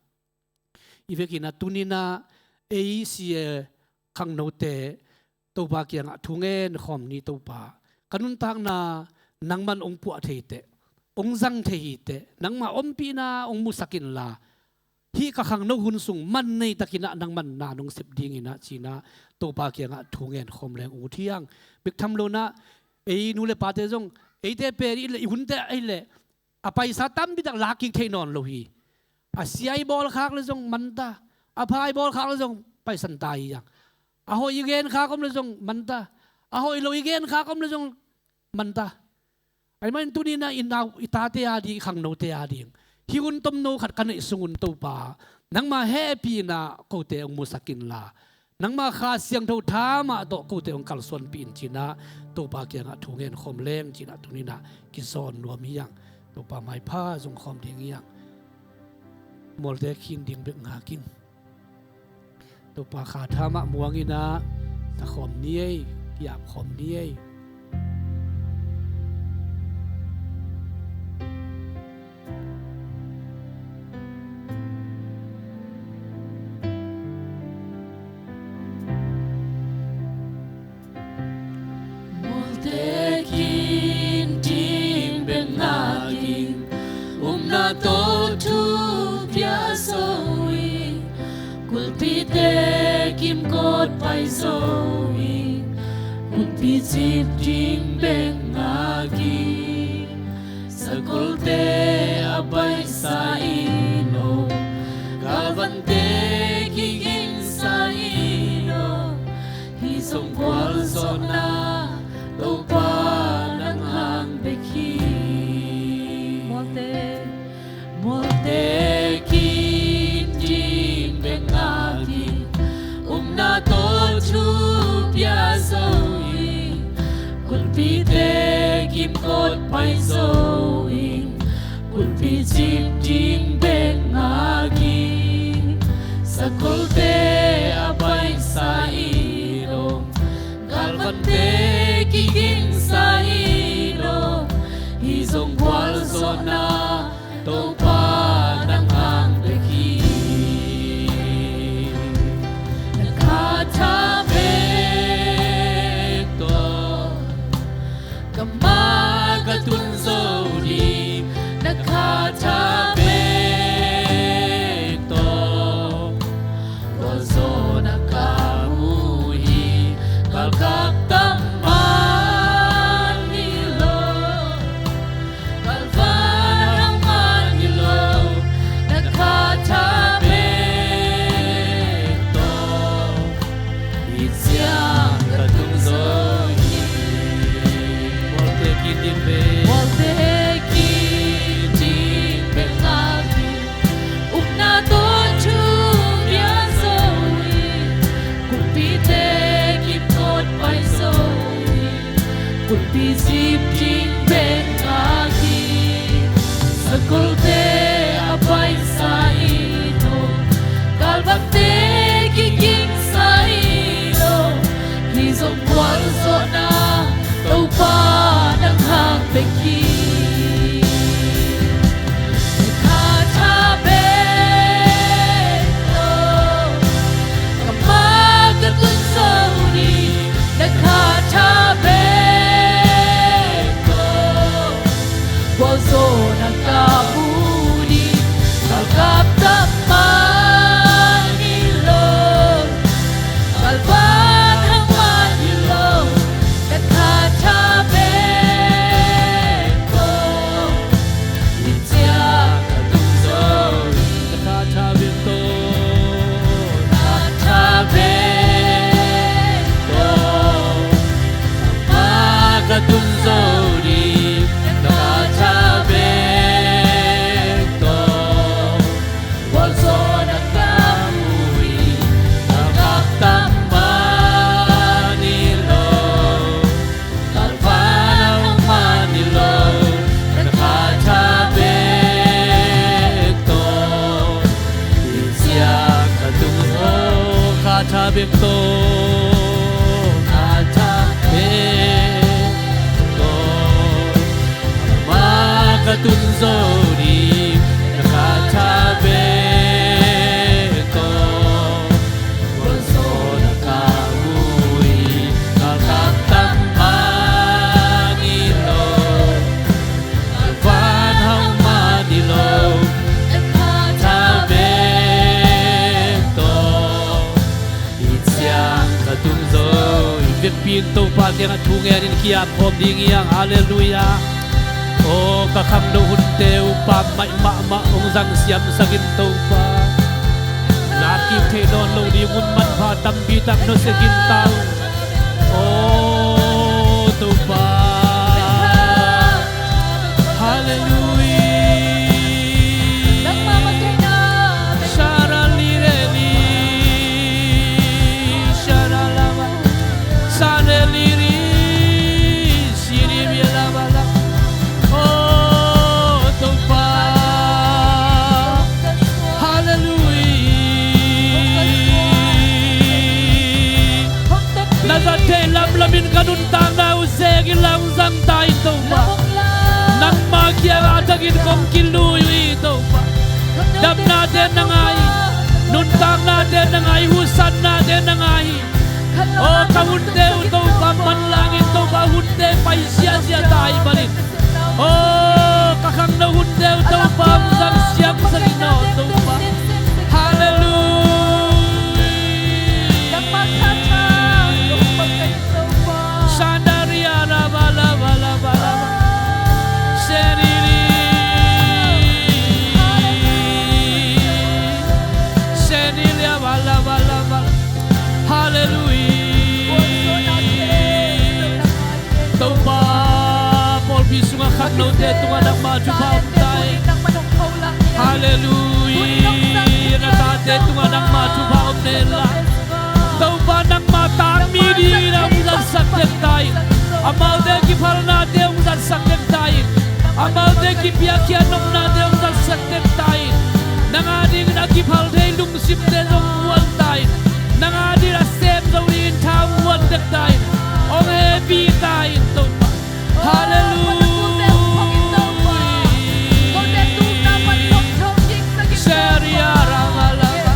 i vekin ah tuni-in ah ei C A khangnote Topa kiangah thu ngen khawm ni. Topa, ka nuntakna nangman hong puah thei teh, hong zang thei hi teh, nangma ompihna hong musak inla, hih ka khangno hun sung man nei takin ah nangman na nong sep dingin ah ci-in ah Topa kiangah thu ngen khawm leng ut hi hang. Bek tham lo-in ah ei nu le pate zong, eite pen i leh, i hunte ahih leh a paisa tampi tak lak kik thei nawn lo hi. A sia i bawl khak leh zong man ta, a pha i bawl khak leh zong paisan ta hi hang. A hoih i gen khak om leh zong man ta, a hoih lo i gen khak om leh zong man ta. Ahih manin tuni-in ah i nau, i tate a ding, i khangnote a ding, hih hun tomno khat ka neih sungun Topa, nangma hehpihna kote hong musak inla, nangma Kha Siangtho tha mah tawh kote hong kalsuanpih in ci-in ah Topa kiangah thu ngen khawm leng ci-in ah tuni-in ah kizawn nuam hi hang. Topa maipha zong khawm ding hi hang. Mualte khin ding bek ngak ing. Topa kha tha mah muang in ah sa khawm ni ei, ki-ap khawm ni ei. Mualte khin ding bek ngak ing, upna tawh thu pia zo ing, kulpite kimkot pai zo ing, hun picip ding bek ngak ing. Sakolte a paisa in aw, galvante kigingsa in aw, Pite kimkot paizo in, kulpi cip ding bek ngak in, sakolte a paisa i dong, galvante kigingsa i dong, hi zong gualzawhna Topa nang hang bek hi. Na khatha bek tawh ka ma ka tun zo ding, na khatha bek tawh gualzawhna ka mu hi. Galkap tam man hi lo, galvan hang man hi lo, na khatha bek tawh, hi ciang ka tung zo hi. Gualte kit ding bek, gualte kit ding bek ngak hi. Upna tawh thu bia zo hi. Kulpite kimkot paizo hi. Kulpi cip ding bek ngak hi. Sakolte a paisa i dong, galvante kigingsa i dong, hi zong gualzawhna Topa nang hang bek hi. Na khatha bek tawh ka ma ka tun zo ding, na khatha bek tawh gualzawhna ka mu ding. Galkap tam man hi lo, galvan hang man hi lo, na khatha bek tawh, hi ciang ka tung zo hi. Na khatha bek tawh, khatha bek tawh, ka ma ka tun zo ding, na khatha bek tawh gualzawhna ka mu hi. Galkap tam man hi lo, galvan hang man hi lo, na khatha bek tawh, hi ciang ka tung zo. Khatha bek tawh, khatha bek tawh, ka ma ka tun zo ding, na khatha bek tawh gualzawhna ka mu hi. Galkap tam man hi lo, galvan hang man hi lo, na khatha bek tawh, hi ciang ka tung zo hi. Vekpi in Topa kiangah thu ngenin ki-ap khawm ding hi hang. Halleluiah. Aw, ka khangno hunte uh pammaih mahmah hong zang siamsak in Topa. Lakkik theih nawn lo ding hun manpha tampi tak nusia khin ta uh. Aw Topa. Halleluiah. Sharalireli, sharalaba, sareliri, siribialabala. Oh Topa. Halleluiah. Na zat theih lamlam in ka nuntakna uh zek in la hong zang ta in Topa. Nangma kiangah a thak in kong kilui uh hi Topa. Dapnate na ngah hi. Nuntaknate na ngah hi. Huhsatnate na ngah hi. Aw ka hunte uh Topa manlang in Topa, hunte pai ziazia ta ahih manin. Aw ka khangno hunte uh Topa hong zang siamsak in aw Topa. Halleluiah. Sandaria laba laba laba laba. Seniri. Senilia bala bala bala. Halleluiah. Topa, pawlpi sungah khangnote tungah nangma thupha om ta hi. Halleluiah. Na tate tungah nangma thupha om hen la. Topa nangma tangmi dingin a hong zatsak den ta hi. Amaute kiphalnate hong zatsak dek ta in. Amaute kipiakkhiat nopnate hong zatsak dek ta in. Nang a dingin a kiphal thei lungsimte zong muan ta in. Nang a dingin a sem zo dingin tha hong muan dek ta in. Hong hehpih ta in Topa. Halleluiah. Seria ramalama.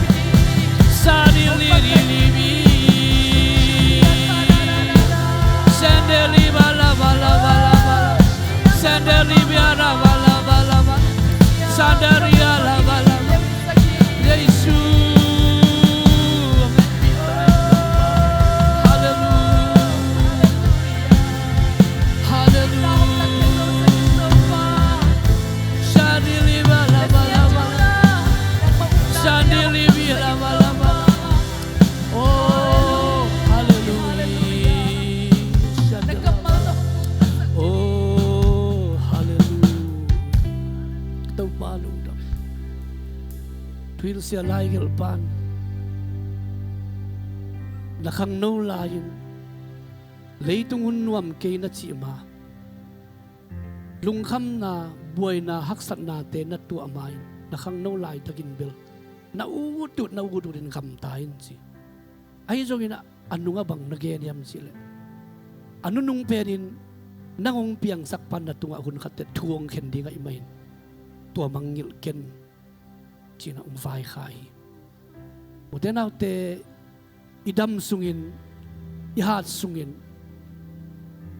Sani liri libi. Sandali bala bala bala bala. Sandali biara bala bala bala. Sandali ala bala bala. Yesu. Halleluiah. Halleluiah. Sandili bala bala bala. Sandili bala bala bala. Oh, halleluiah. Oh, halleluiah. Topa lungdam. Thuhilhsia laigelh pan na khangno lai-in leitung hun nuam kei na cih ma, lungkhamna, buaina, haksatnate na tuah ma-in na khangno laitakin bel na ut ut, na ut utin gamta in ci. Ahi zongin a, a nungah bang na gen hiam cih leh, a nunung penin nang hong piangsak pan na tungah hun khat teh thu hong khen ding ahih manin tua mangngilh ken, ci-in a hong vaikhak hi. Ute naute, i dam sungin, i hat sungin,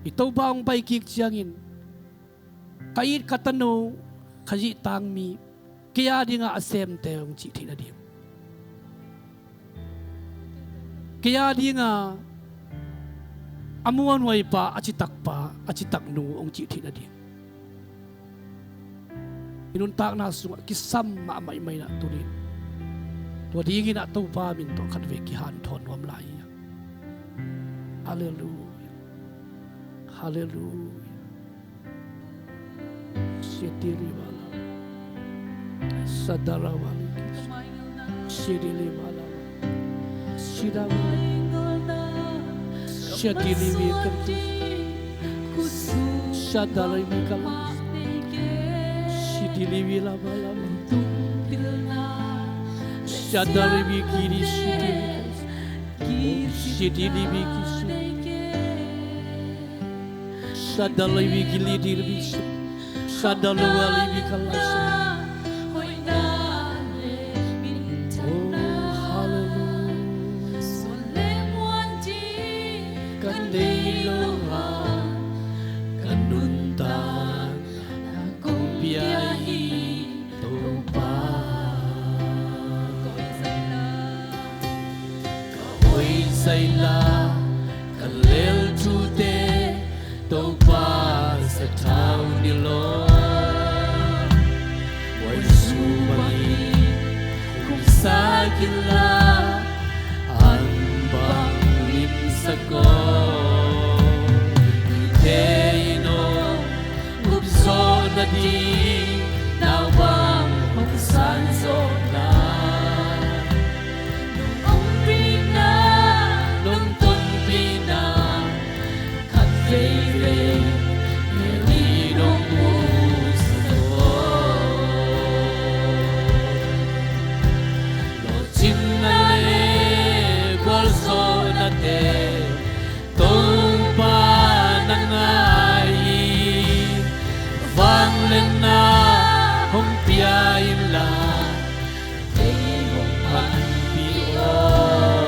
i Topa hong pai kik ciangin, ka it ka tano, ka zih tangmi, kei a dinga a semte hong cih theih nading, kei a dinga a muanhuaipa, a citakpa, a citaknu hong cih theih nading i nuntakna sungah kisam mahmah ahih manin tuni-in tua dingin a Topa min tawh khatvei kihanthawn nuam lai hi. Halleluiah. Halleluiah. Shitiri bala. Sadara bali. Shitiri bala. Shida bali. Shitiri bali. Shadari bikala. Shitiri bala bala. Shadari bikiri shitiri. Shitiri bikisi. Shadalai wiki lidir bisi. Shadalua libi kalasi. Oh, hallelujah. Kan dei lo ha, kan nuntak na kong pia hi Topa. Ka hoih zaila ka lel thute Topa sathau ni law. Huai su bangin khuksa kila an bang limsak aw. Hite in aw, up zawh nading naubang hong san zawhna, nong ompihna, nong tonpihna khat veivei hel in hong musak aw. Lawhcinna le gualzawhnate Topa na ngai hi. Vangliatna hong pia inla, ei hong panpih aw.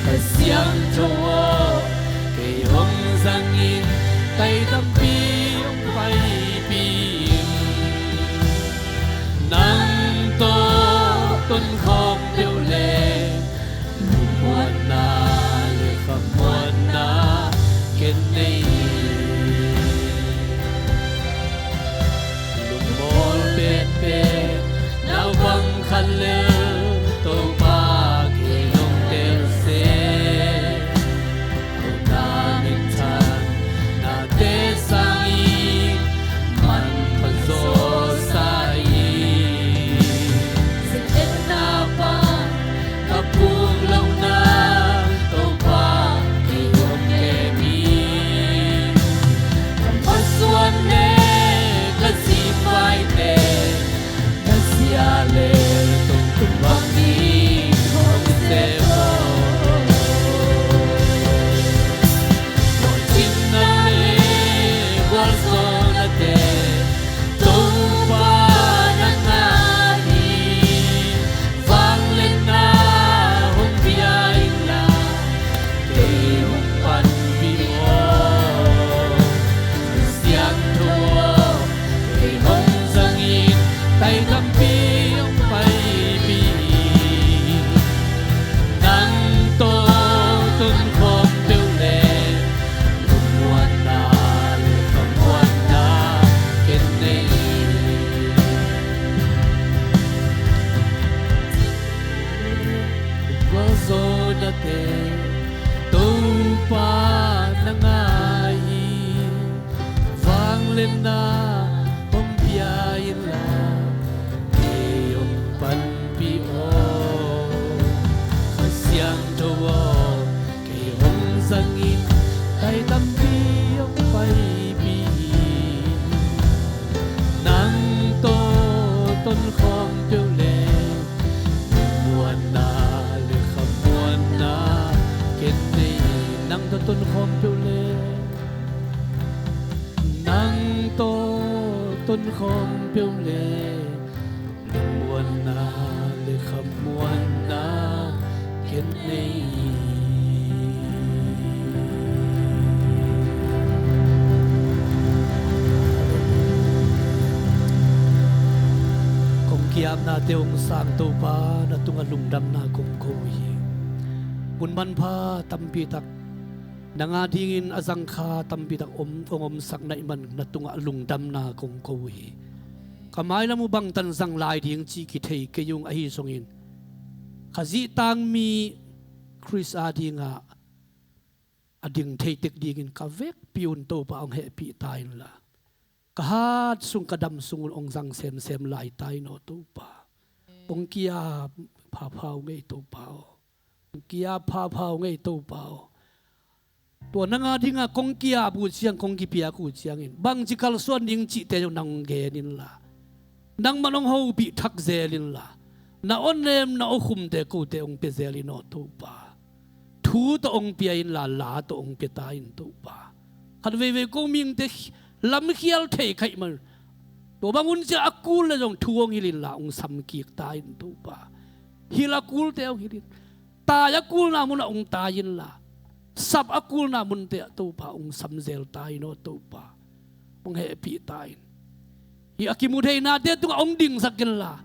Kha Siangtho aw, kei hong zangin, kei tampi hong paipih in. Nang tawh tonkhawm deuh leh lungmuanna le khamuanna ken nei hi. Lungmawl petpet naubang khat lel Topa kei hong tel seh. Nota minthan nate sa Lenna hong pia inla, kei hong panpih aw. Kha Siangtho aw, kei hong zangin, tai tampi hong paipih in. Nang tawh tonkhawm peuh le, muanna le khamuanna ken nei. Nang tawh tonkhawm peuh le, nang tawh tonkhawm peuh le, muanna le khamuanna ken nei. Kong ki-apnate hong sang Topa, na tungah lungdamna kong ko hi. Hun manpha tampi tak nang a dingin a zangkha tampi tak om, hong omsak na hih man na tungah lungdamna kong ko hi. Ka mailam uh bangtan zang lai ding cih kithei kei ung, ahi zongin Khazih tangmi Khrist a dingah a ding thei tek dingin ka vekpi un Topa hong hehpih ta inla, ka hat sung ka dam sung un hong zang semsem lai ta in aw Topa. Hong ki-ap phapha ung ei Topa aw. Hong ki-ap phapha ung ei Topa aw. Tua nang a dingah kong ki-ap uh ciang, kong kipiak uh ciangin bangci kalsuan ding cihte zong nang hong gen inla, nangman hong hopih thak zel inla, na awnem na awkhumte kote hong pia zel in aw Topa. Thu tawh hong pia inla, la tawh hong pia ta in Topa. Khat veivei ko mihingte lamkhial thei kha hih man, tua bang hun ciang a kul le zong thu hong hilh inla hong samkik ta in Topa. Hilh a kulte hong hilh in, tai a kulna munah hong tai inla, sap a kulna munte ah Topa hong samzel ta in aw Topa. Hong hehpih ta in. Hih a kimu theinate tungah hong dingsak inla,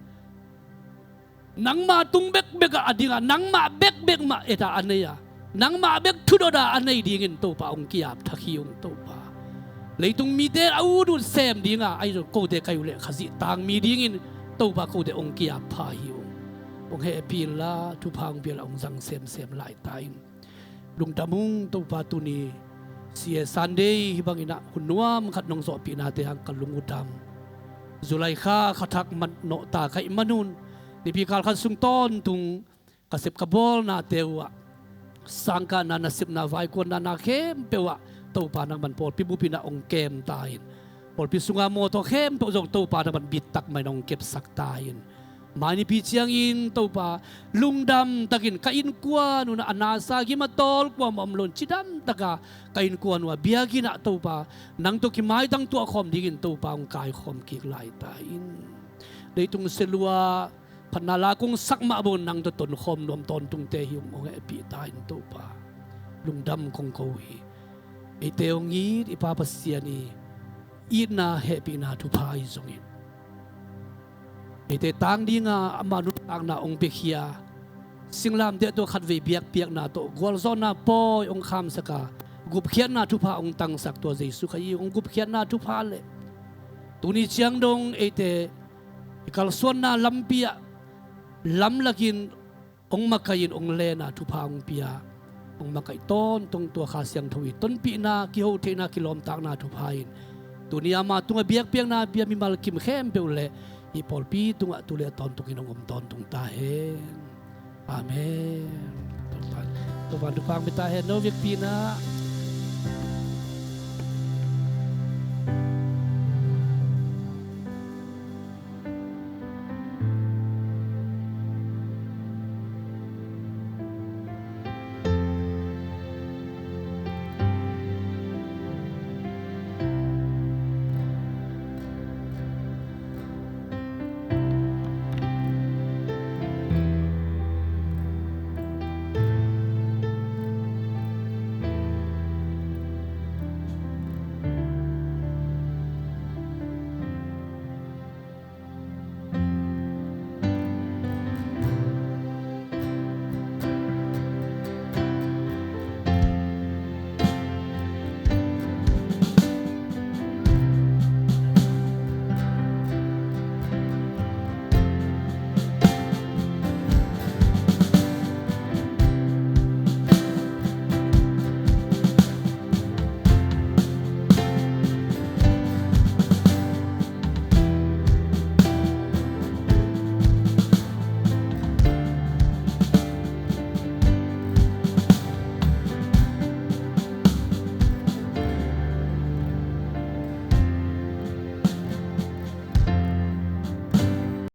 nangma tung bekbek ah a ding a, nangmah bekbek mah et a a nei a, nangmah bek thudot a a nei dingin Topa hong ki-ap thak hi ung Topa. Leitung mite a utut sem ding a, ahi zong kote ka hi uh leh Khazih tangmi dingin Topa kote hong ki-ap pha hi ung. Hong hehpih inla, thupha hong pia inla, hong zang semsem lai ta in. Lungdam ung Topa, tuni C A Sunday hih bangin ah hun nuam khat nong zawhpihnate hang ka lung uh dam. July kha kha thak mat nawh ta ka hih manun, nipi kal khat sung tawntung ka sep ka bawlnate uh ah, sangkahna, nasepna, vaikuanna, na khempeuh ah Topa nangman pawlpi bup in ah hong kem ta in. Pawlpi sunga mawtaw khempeuh zong Topa nangman bittak mah in hong kepsak ta in. Mai nipi ciangin Topa, lungdam takin ka innkuan un ah, a nasa gim a tawl kuamah om loin cidam taka ka innkuan uh a biakinn ah Topa, nang tawh kimaitang tuahkhawm dingin Topa hong kaikhawm kik lai ta in. Leitung se lua phatna la kong sak mah bangin nang tawh tonkhawm nuam tawntungte hi ung, hong hehpih ta in Topa. Lungdam kong ko hi. Eite hong it i Pa Pasian i itna, hehpihna, thupha ahi zongin, eite tang dinga ama nuntakna hong piakhia, singlamteh tawh khatvei biakpiakna tawh gualzawhna pawi hong khamsak a, gupkhiatna thupha hong tangsak tua Jesu Khazih hong gupkhiatna thupha le tuni ciang dong eite i kalsuanna lampi ah lamlakin hong makaih in, hong len a, thupha hong pia, hong makaih tawntung tua Kha Siangtho i tonpihna, kihotheihna, kilawmtatna thupha in tuni ama tungah biakpiakna bia mimal kim khempeuh le i pawlpi tungah tu le a tawntungin hong om tawntung ta hen. Amen. Topa, Topa thupha hong pia ta hen. No biakpiakna